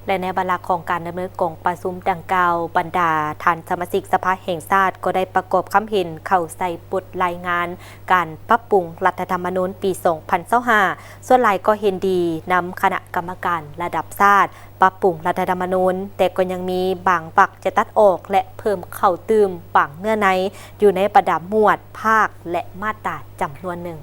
ແລະ ໃນວາລະຂອງການດຳເນີນກອງປະຊຸມດັ່ງກ່າວ, ບັນດາທ່ານສະມາຊິກສະພາແຫ່ງຊາດກໍໄດ້ປະກອບຄຳເຫັນເຂົ້າໃສ່ບົດລາຍງານການປັບປຸງລັດຖະທຳມະນູນປີສອງພັນຊາວຫ້າ, ສ່ວນຫຼາຍກໍເຫັນດີນຳຄະນະກຳມະການລະດັບຊາດປັບປຸງລັດຖະທຳມະນູນ, ແຕ່ກໍຍັງມີບາງວັກຈະຕັດອອກ ແລະ ເພີ່ມເຂົ້າຕື່ມບາງເນື້ອໃນຢູ່ໃນບັນດາໝວດ, ພາກ ແລະ ມາດຕາຈຳນວນໜຶ່ງ.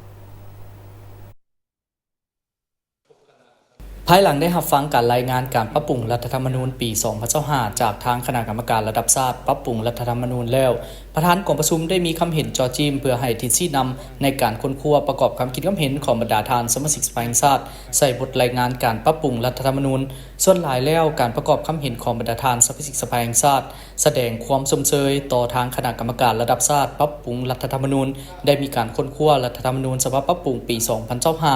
ພາຍຫຼັງໄດ້ຮັບຟັງການລາຍງານການປັບປຸງລັດຖະທຳມະນູນປີສອງພັນຊາວຫ້າ ຈາກທາງຄະນະກຳມະການລະດັບຊາດປັບປຸງລັດຖະທຳມະນູນແລ້ວ, ປະທານກອງປະຊຸມໄດ້ມີຄຳເຫັນເຈາະຈີ້ມເພື່ອໃຫ້ທິດຊີ້ນຳໃນການຄົ້ນຄວ້າປະກອບຄຳຄິດຄຳເຫັນຂອງບັນດາທ່ານສະມາຊິກສະພາແຫ່ງຊາດໃສ່ບົດລາຍງານການປັບປຸງລັດຖະທຳມະນູນ. ສ່ວນຫຼາຍແລ້ວ, ການປະກອບຄຳເຫັນຂອງບັນດາທ່ານສະມາຊິກສະພາແຫ່ງຊາດ ສະແດງຄວາມຊົມເຊີຍຕໍ່ທາງຄະນະກຳມະການລະດັບຊາດປັບປຸງລັດຖະທຳມະນູນ ໄດ້ມີການຄົ້ນຄວ້າລັດຖະທຳມະນູນສະບັບປັບປຸງປີສອງພັນຊາວຫ້າ.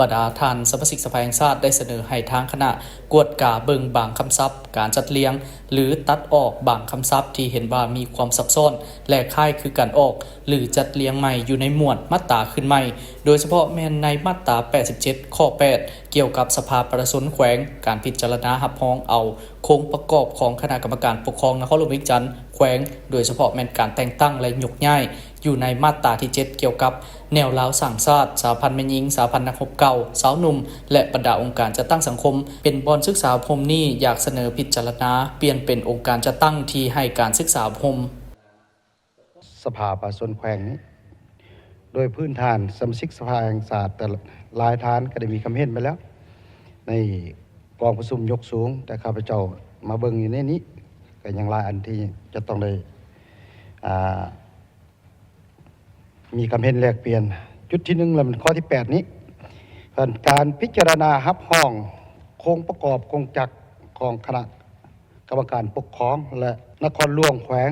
ບັນດາທ່ານສະມາຊິກສະພາແຫ່ງຊາດໄດ້ສະເໜີໃຫ້ທາງຄະນະກວດກາເບິ່ງບາງຄຳສັບ, ການຈັດລຽງ ຫຼື ຕັດອອກບາງຄຳສັບທີ່ເຫັນວ່າມີຄວາມຊັບຊ້ອນ ແລະ ຄ້າຍຄືກັນອອກ ຫຼື ຈັດລຽງໃໝ່ຢູ່ໃນໝວດມາດຕາຂຶ້ນໃໝ່, ໂດຍສະເພາະແມ່ນໃນມາດຕາແປດສິບເຈັດ ຂໍ້ແປດ ກ່ຽວກັບສະພາປະຊາຊົນແຂວງ, ການພິຈາລະນາຮັບຮອງເອົາ ໂຄງປະກອບຂອງຄະນະກຳມະການປົກຄອງນະຄອນຫຼວງວຽງຈັນແຂວງ, ໂດຍສະເພາະແມ່ນການແຕ່ງຕັ້ງ ແລະ ຍົກຍ້າຍ ຢູ່ໃນມາດຕາທີເຈັດ ກ່ຽວກັບແນວລາວສ້າງຊາດ, ສະຫະພັນແມ່ຍິງ, ສະຫະພັນນັກຮົບເກົ່າ, ຊາວໜຸ່ມ ແລະ ບັນດາອົງການຈັດຕັ້ງສັງຄົມ ເປັນບ່ອນສຶກສາອົບຮົມນີ້ ຢາກສະເໜີພິຈາລະນາປ່ຽນເປັນອົງການຈັດຕັ້ງທີ່ໃຫ້ການສຶກສາອົບຮົມ. ສະພາປະຊາຊົນແຂວງນີ້ ໂດຍພື້ນຖານສະມາຊິກສະພາແຫ່ງຊາດ ແຕ່ຫຼາຍທ່ານກໍໄດ້ມີຄຳເຫັນໄປແລ້ວ ໃນກອງປະຊຸມຍົກສູງ, ແຕ່ຂ້າພະເຈົ້າມາເບິ່ງຢູ່ໃນນີ້ ກໍຍັງຫຼາຍອັນທີ່ຈະຕ້ອງໄດ້ ອ່າ ມີຄຳເຫັນແລກປ່ຽນ. ຈຸດທີໜຶ່ງ ແລະ ຂໍ້ທີແປດນີ້ ເປັນການພິຈາລະນາຮັບຮອງໂຄງປະກອບກົງຈັກຂອງຄະນະກຳມະການປົກຄອງ ແລະ ນະຄອນຫຼວງແຂວງ.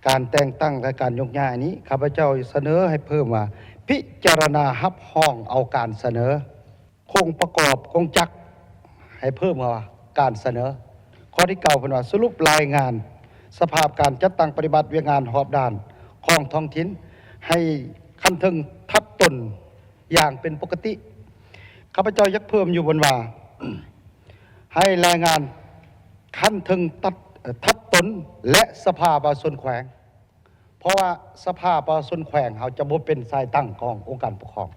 ການແຕ່ງຕັ້ງ ແລະ ການຍົກຍ້າຍນີ້ ຂ້າພະເຈົ້າສະເໜີໃຫ້ເພີ່ມວ່າ ພິຈາລະນາຮັບຮອງເອົາການສະເໜີໂຄງປະກອບກົງຈັກ ໃຫ້ເພີ່ມວ່າ ການສະເໜີ. ຂໍ້ທີເກົ້າ ເພິ່ນວ່າ ສະຫຼຸບລາຍງານສະພາບການຈັດຕັ້ງປະຕິບັດວຽກງານຮອບດ້ານຂອງທ້ອງຖິ່ນ ໃຫ້ຂັ້ນເທິງທັບຕົນຢ່າງເປັນປົກກະຕິ. ຂ້າພະເຈົ້າຢາກເພີ່ມຢູ່ບົນວ່າ ໃຫ້ລາຍງານຂັ້ນເທິງຕັດ ເອີ ທັບຕົນ ແລະ ສະພາປະຊາຊົນແຂວງ, ເພາະວ່າສະພາປະຊາຊົນແຂວງເຮົາຈະບໍ່ເປັນສາຍຕັ້ງຂອງອົງການປົກຄອງ.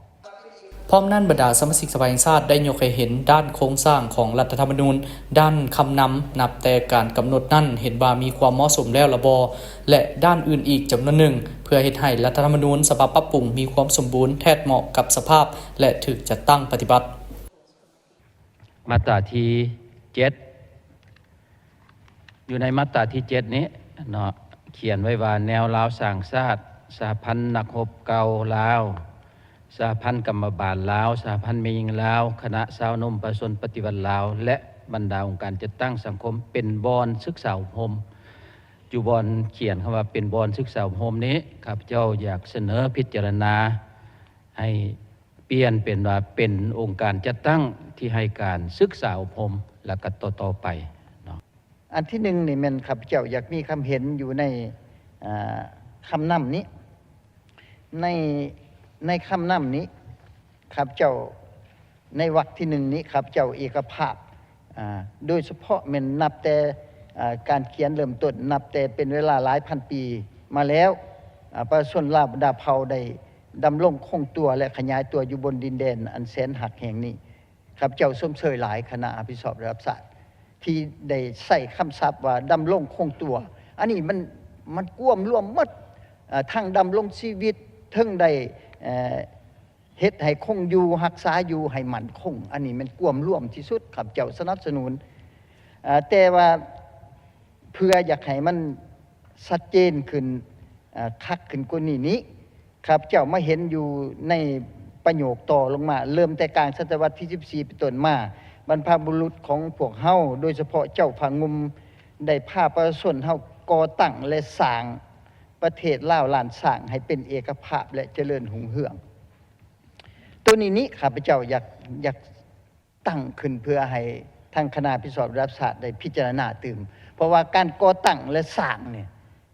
ພ້ອມນັ້ນ, ບັນດາສະມາຊິກສະພາແຫ່ງຊາດໄດ້ຍົກໃຫ້ເຫັນດ້ານໂຄງສ້າງຂອງລັດຖະທຳມະນູນ, ດ້ານຄຳນຳນັບແຕ່ການກຳນົດນັ້ນເຫັນວ່າມີຄວາມເໝາະສົມແລ້ວລະບໍ່ ແລະ ດ້ານອື່ນອີກຈຳນວນໜຶ່ງ ເພື່ອເຮັດໃຫ້ລັດຖະທຳມະນູນສະບັບປັບປຸງມີຄວາມສົມບູນແທດເໝາະກັບສະພາບ ແລະ ຖືກຈັດຕັ້ງປະຕິບັດ. ມາດຕາທີເຈັດ ຢູ່ໃນມາດຕາທີເຈັດນີ້ເນາະ ຂຽນໄວ້ວ່າ ແນວລາວສ້າງຊາດ, ສະຫະພັນນັກຮົບເກົ່າລາວ, ສະຫະພັນກຳມະບານລາວ, ສະຫະພັນແມ່ຍິງລາວ, ຄະນະຊາວໜຸ່ມປະຊາຊົນປະຕິວັດລາວ ແລະ ບັນດາອົງການຈັດຕັ້ງສັງຄົມ ເປັນບ່ອນສຶກສາອົບຮົມ. ຢູ່ບ່ອນຂຽນຄຳວ່າເປັນບ່ອນສຶກສາອົບຮົມນີ້ ຂ້າພະເຈົ້າຢາກສະເໜີພິຈາລະນາໃຫ້ ປ່ຽນເປັນວ່າເປັນອົງການຈັດຕັ້ງທີ່ໃຫ້ການສຶກສາອົບຮົມ ແລະ ກໍຕໍ່ໆໄປເນາະ. ອັນທີໜຶ່ງນີ້ແມ່ນຂ້າພະເຈົ້າຢາກມີຄຳເຫັນຢູ່ໃນ ເອີ ຄຳນຳນີ້ ໃນ ໃນຄຳນຳນີ້ ຂ້າພະເຈົ້າ ໃນວັກທີໜຶ່ງນີ້ ຂ້າພະເຈົ້າເອກະພາບ ອາ ໂດຍສະເພາະແມ່ນນັບແຕ່ ອາ ການຂຽນເລີ່ມຕົ້ນ ນັບແຕ່ເປັນເວລາຫຼາຍພັນປີມາແລ້ວ ອາ ປະຊາຊົນລາວບັນດາເຜົ່າໄດ້ ດຳລົງຄົງຕົວ ແລະ ຂະຫຍາຍຕົວຢູ່ບົນດິນແດນອັນແສນຮັກແຫ່ງນີ້. ຂ້າພະເຈົ້າຊົມເຊີຍຫຼາຍຄະນະຮັບຜິດຊອບລະດັບຊາດ ທີ່ໄດ້ໃຊ້ຄຳສັບວ່າ ດຳລົງຄົງຕົວ. ອັນນີ້ມັນ ມັນກວມລວມໝົດ ເອີ ທັງດຳລົງຊີວິດ ເຖິງໄດ້ ເອີ ເຮັດໃຫ້ຄົງຢູ່ ຮັກສາຢູ່ໃຫ້ໝັ້ນຄົງ. ອັນນີ້ແມ່ນກວມລວມທີ່ສຸດ ຂ້າພະເຈົ້າສະໜັບສະໜູນ. ເອີ ແຕ່ວ່າເພື່ອຢາກໃຫ້ມັນຊັດເຈນຂຶ້ນ ເອີ ຄັກຂຶ້ນກວ່ານີ້ນີ້ ຂ້າພະເຈົ້າມາເຫັນຢູ່ໃນປະໂຫຍກຕໍ່ລົງມາ, ເລີ່ມແຕ່ກາງສະຕະວັດທີສິບສີ່ເປັນຕົ້ນມາ, ບັນພະບຸລຸດຂອງພວກເຮົາ, ໂດຍສະເພາະເຈົ້າພະງຸ່ມ ໄດ້ພາປະຊາຊົນເຮົາກໍ່ຕັ້ງ ແລະ ສ້າງປະເທດລາວລ້ານຊ້າງໃຫ້ເປັນເອກະພາບ ແລະ ຈະເລີນຮຸ່ງເຮືອງ. ໂຕນີ້ນີ້ ຂ້າພະເຈົ້າຢາກ ຢາກ ຕັ້ງຂຶ້ນເພື່ອໃຫ້ທາງຄະນະຮັບຜິດຊອບລະດັບຊາດໄດ້ພິຈາລະນາຕື່ມ, ເພາະວ່າການກໍ່ຕັ້ງ ແລະ ສ້າງນີ້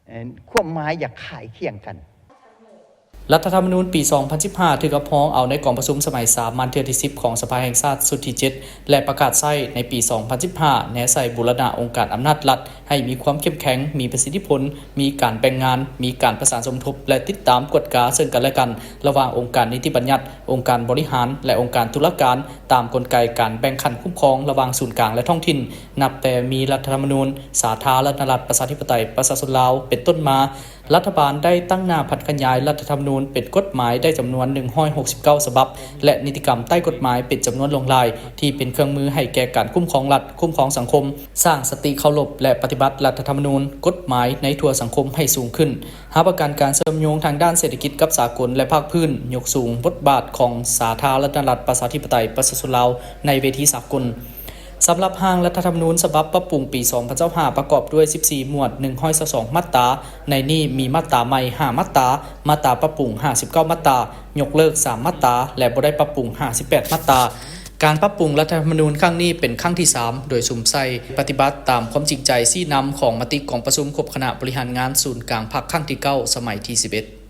ເອີ ຄວາມໝາຍຢາກຄ້າຍຄຽງກັນ. ລັດຖະທຳມະນູນປີສອງພັນສິບຫ້າ ຖືກຮັບຮອງເອົາໃນກອງປະຊຸມສະໄໝສາມັນເທື່ອທີສິບຂອງສະພາແຫ່ງຊາດຊຸດທີເຈັດ ແລະ ປະກາດໃຊ້ໃນປີສອງພັນສິບຫ້າ ແນໃສ່ບູລະນະອົງການອຳນາດລັດ ໃຫ້ມີຄວາມເຂັ້ມແຂງ, ມີປະສິດທິຜົນ, ມີການແບ່ງງານ, ມີການປະສານສົມທົບ ແລະ ຕິດຕາມກວດກາເຊິ່ງກັນແລະກັນ ລະຫວ່າງອົງການນິຕິບັນຍັດ, ອົງການບໍລິຫານ ແລະ ອົງການຕຸລາການ ຕາມກົນໄກການແບ່ງຂັ້ນຄຸ້ມຄອງລະຫວ່າງສູນກາງ ແລະ ທ້ອງຖິ່ນ, ນັບແຕ່ມີລັດຖະທຳມະນູນສາທາລະນະລັດ ປະຊາທິປະໄຕ ປະຊາຊົນລາວ ເປັນຕົ້ນມາ. ລັດຖະບານໄດ້ຕັ້ງໜ້າຜັນຂະຫຍາຍລັດຖະທຳມະນູນເປັນກົດໝາຍໄດ້ຈຳນວນໜຶ່ງຮ້ອຍຫົກສິບເກົ້າສະບັບ ແລະ ນິຕິກຳໃຕ້ກົດໝາຍເປັນຈຳນວນຫຼວງຫຼາຍ ທີ່ເປັນເຄື່ອງມືໃຫ້ແກ່ການຄຸ້ມຄອງລັດ, ຄຸ້ມຄອງສັງຄົມ, ສ້າງສະຕິເຄົາລົບ ແລະ ປະຕິບັດລັດຖະທຳມະນູນ, ກົດໝາຍໃນທົ່ວສັງຄົມໃຫ້ສູງຂຶ້ນ, ຮັບປະກັນການເຊື່ອມໂຍງທາງດ້ານເສດຖະກິດກັບສາກົນ ແລະ ພາກພື້ນ, ຍົກສູງບົດບາດຂອງສາທາລະນະລັດ ປະຊາທິປະໄຕ ປະຊາຊົນລາວ ໃນເວທີສາກົນ. ສຳລັບຮ່າງລັດຖະທຳມະນູນສະບັບປັບປຸງປີສອງພັນຊາວຫ້າ ປະກອບດ້ວຍສິບສີ່ໝວດ ໜຶ່ງຮ້ອຍຊາວສອງມາດຕາ, ໃນນີ້ມີມາດຕາໃໝ່ຫ້າມາດຕາ, ມາດຕາປັບປຸງຫ້າສິບເກົ້າມາດຕາ, ຍົກເລີກສາມມາດຕາ ແລະ ບໍ່ໄດ້ປັບປຸງຫ້າສິບແປດມາດຕາ. ການປັບປຸງລັດຖະທຳມະນູນຄັ້ງນີ້ເປັນຄັ້ງທີສາມ ໂດຍສຸມໃສ່ປະຕິບັດຕາມຄວາມຈິງໃຈຊີ້ນຳຂອງມະຕິກອງປະຊຸມຄົບຄະນະບໍລິຫານງານສູນກາງພັກຄັ້ງທີເກົ້າ ສະໄໝທີສິບເອັດ.